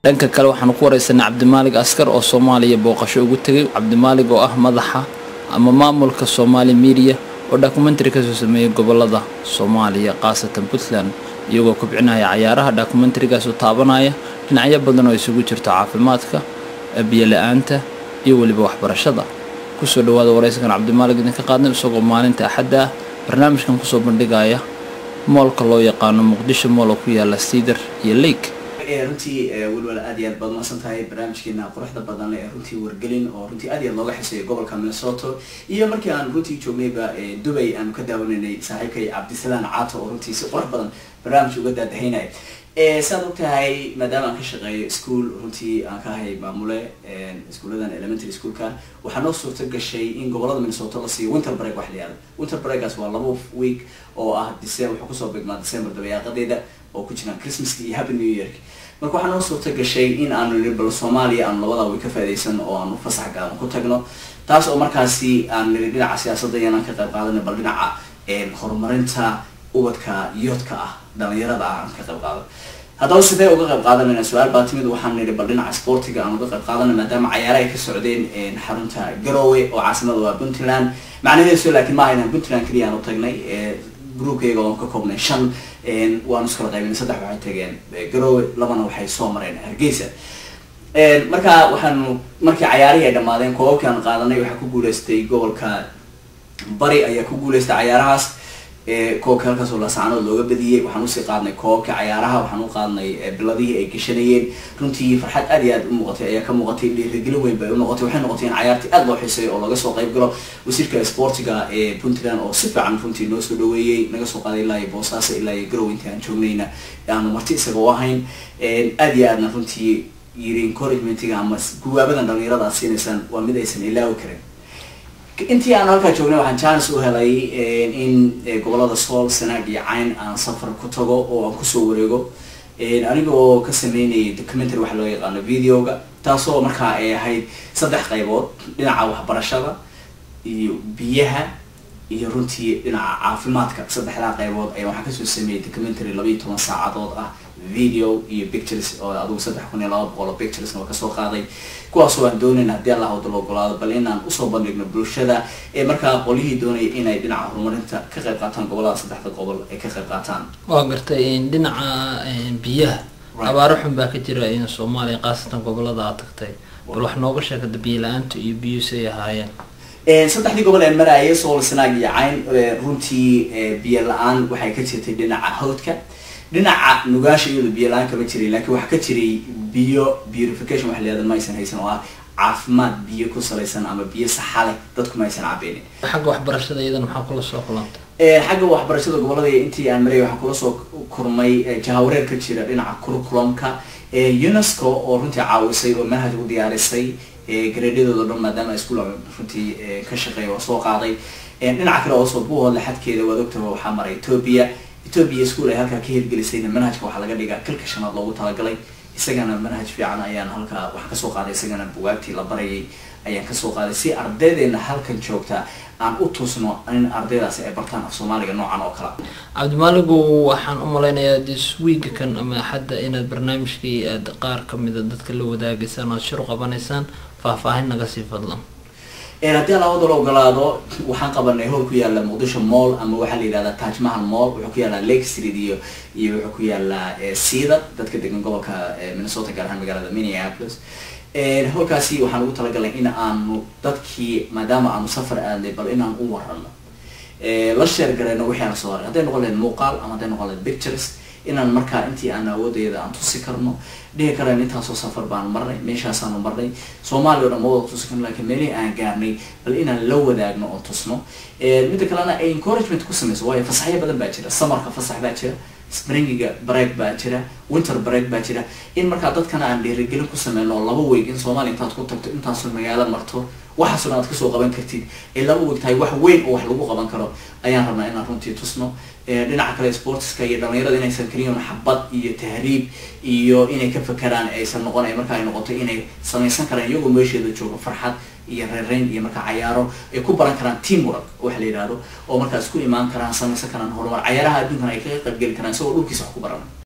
Dhanka kale, waxaanu ku wareysanay Cabdimaalig Askar oo Soomaaliya booqasho ugu tegay. Cabdimaalig oo ah madaxa ama maamulka Somali Media oo documentary kasoo sameeyay gobolada Soomaaliya, khaasatan Puntland, iyagoo kobcinaya cayaaraha. Documentarygaas oo taabanaya dhinacyo badan oo isugu jirto caafimaadka, biyo la-aanta iyo weliba waxbarashada. Kusoo dhawaada wareysankan Cabdimaalig idinka qaadnay, isagoo maalinta Axadda ah barnaamijkan kusoo bandhigaya mallka loo yaqaano Muqdisho Mall oo ku yaala Cedar iyo Lake. Runtii Welwel, aad iyo aad baad umaqsan tahay barnaamijkeena quruxda badan ee runtii Wargelin, oo runtii aad iyo aad looga xiseeyo gobolka Minnesota, iyo markii aan runtii joognayba Dubay aanu ka daawanaynay saaxiibkay Cabdisalaan Caato oo runtii si qurux badan barnaamij uga daadahaynaya. Saad og tahay, maadaama aan ka shaqeeyo school, runtii aan ka ahay maamule iskuuladan elementary schoolka, waxaa noo suurta gashay in gobolada Minnesota la siiyo winter break. Wax la yihahdo winter breakaas waa 2 week oo ah December, wuxuu kusoo begmaa December dabayaaqadeeda, oo ku jiraan Christmaska iyo Happy New Year. Marka waxaa noo suurta gashay in aanu niri bal Soomaaliya aanu labada week ka faaidaysan oo aanu fasax gaaban ku tagno, taas oo markaasi aan niri dhinaca siyaasadda iyanaan ka qayb qaadanay, bal dhinaca horumarinta ubadka yoodka ah, dhalinyarada ah, aan ka qayb qaadan. Haddaba sidee uga qayb qaadanayna, su-aal baa timid. Waxaan nidhi bal dhinaca sportiga aan uga qayb qaadanay, maadaama cayaara ay ka socdeen xarunta Garowe oo caasimada waa Puntland. Macnaheedu laakiin maaha inaan Puntland keliya aan u tagnay. Groupkayga oon ka koobnay shan waanu iskala qaybinay: saddex waxay tageen Garowe, labana waxay soo mareen Hargeysa. Marka waxaanu markii cayaarihii ay dhamaadeen, koobabkii aan qaadanay, waxaa ku guuleystay gobolka Bari ayaa ku guuleystay cayaarahaas, koobka halkaas oo Laascaanood looga badiyey. Waxaan usii qaadnay koobabka cayaaraha, waxaan u qaadnay biladihii ay gashanayeen. Runtii farxad aad iyo aad u muuqatay ayaa ka muuqatay, dhiirigelin weyn bay unoqotay. Waxay noqotay in cayaartii aad loo xiiseeyo oo laga soo qayb galo. Wasiirka sportiga ee Puntland oo si fiican runtii noo soo dhaweeyey, naga soo qaaday ilaa iyo Boosaaso ilaa iyo Garow intii aan joognayna aanu marti isaga u ahayn, aad iyo aadna runtii yiri encouragementiga ama guwaabadan dhalinyarada aad siinaysaan waa mid aysan ilaawi karin. Intii aan halkaa joognay waxaan chance u helay in gobolada Sool, Sanaag iyo Cayn aan safar ku tago oo aan kusoo wareego, anigoo ka sameynayay documentary, waxa loo yaqaano videoga, taasoo markaa ay ahayd saddex qaybood: dhinaca waxbarashada iyo biyaha iyo runtii dhinaca caafimaadka. Saddexdaa qaybood ayaa waxaan kasoo sameeyey documentary 12 saacadood ah, video iyo pictures, oo adigu 3200 oo picturesna waa kasoo qaaday, kuwaasoo aan doonayna haddii Allah wada ogolaado bal inaan usoo bandhigno bulshada ee markaa qolyihii doonaya inay dhinaca horumarinta ka qayb qaataan gobolada, saddexda gobol ay ka qayb qaataan. Waa gartay. Dhinaca biyaha, abaaro xun baa ka jira in Soomaaliya, khaasatan gobolada aad tagtay. Bal wax nooga sheegada biyo la-aanta iyo biyuhu say ahaayeen. Saddexdii gobol ee marayay, Sool, Sanaag iyo Cayn, runtii biyo la-aan waxay ka jirtay dhinaca hawdka. Dhinaca Nugaasha iyadoo biyo la-aan kama jiray, laakiin waxaa ka jiray biyo purification waxa la yihahdo ma aysan haysan, oo ah caafimaad biyo ku salaysan ama biyo saxa leh dadku ma aysan cabeynin. Xagga waxbarashada iyadana maxaa kula soo kulantay? Xagga waxbarashada, gobolada intii aan marayay waxaan kula soo kurmay jahawareer ka jira dhinaca curriculumka. UNESCO oo runtii caawisay oo manhaj u diyaarisay gradyadooda dhan, maadaama iskuul runtii ka shaqeeya, waa soo qaaday. Dhinaca kale oo soo Buuhoodle xadkeeda waad ogtahay waxaa maray Ethiopia. Ethiopia school ay halkaa ka hirgelisayna manhajka waxaa laga dhigaa kalka shanaad loogu talagalay, isagana manhaj fiican ayaan halkaa waxaan kasoo qaaday, isagana bugaagtii la barayay ayaan kasoo qaaday, si ardaydeena halkan joogta aan u tusno in ardaydaasi ay bartaan af Soomaaliga noocan oo kale. Cabdimaaligu, waxaan u malaynayaa this week kan ama Axadda inaad barnaamijkii aad qaar kamida dadka la wadaagaysaan oad shir qabanaysaan. Faahfaahin naga sii fadlan. Haddii Allah la ogolaado, waxaan qabanay hool ku yaala Muqdisho Mall, ama waxaa la yihahdaa Taj Mahal Mall. Wuxuu ku yaalaa Lake Street iyo wuxuu ku yaalaa Cedar, dadka degan gobolka Minnesota, gaar ahaan magaalada Minneapolis. Hoolkaasi waxaan ugu talagalnay in aanu dadkii, maadaama aanu safar aadnay, bal inaan u warano, la share garayno wixii aan soo haray, hadday noqon lahayd muuqaal ama hadday noqon lahayd pictures, inaan markaa intii aan awoodayda aan tusi karno, dhihi karaan intaasoo safar baanu marnay, meeshaasaanu marnay. Soomaaliya o dhan ma wada tusi karno, lakiin meelihii aan gaarnay bal inaan la wadaagno oo tusno. Midda kalena ay encouragement ku sameyso, waayo fasaxyo badan baa jira: summerka fasax baa jira, springiga break baa jira, winter break baa jira. In markaa dadkana aan dhiirigelin ku sameyno oo 2 week in Soomaaliya intaad ku tagto, intaasoo magaalo marto, waxaasoo dhan aad kasoo qaban kartid, ay 2 week tahay wax weyn oo wax lagu qaban karo, ayaan rabnaa inaan runtii tusno. Dhinaca kale sportska iyo dhalinyarada inaysan keliya xabad iyo tahriib iyo inay ka fakeraan aysan noqon, ay markaa ay noqoto inay samaysan karaan iyagoo meesheeda joogo farxad iyo reereyn iyo markaa cayaaro ay ku baran karaan teamwork waxa la yidhahdo, oo markaa isku imaan karaan, samaysan karaan horumar, cayaaraha adduunkan ay kaga qaybgeli karaan isagoo dhulkiisa wax ku baran.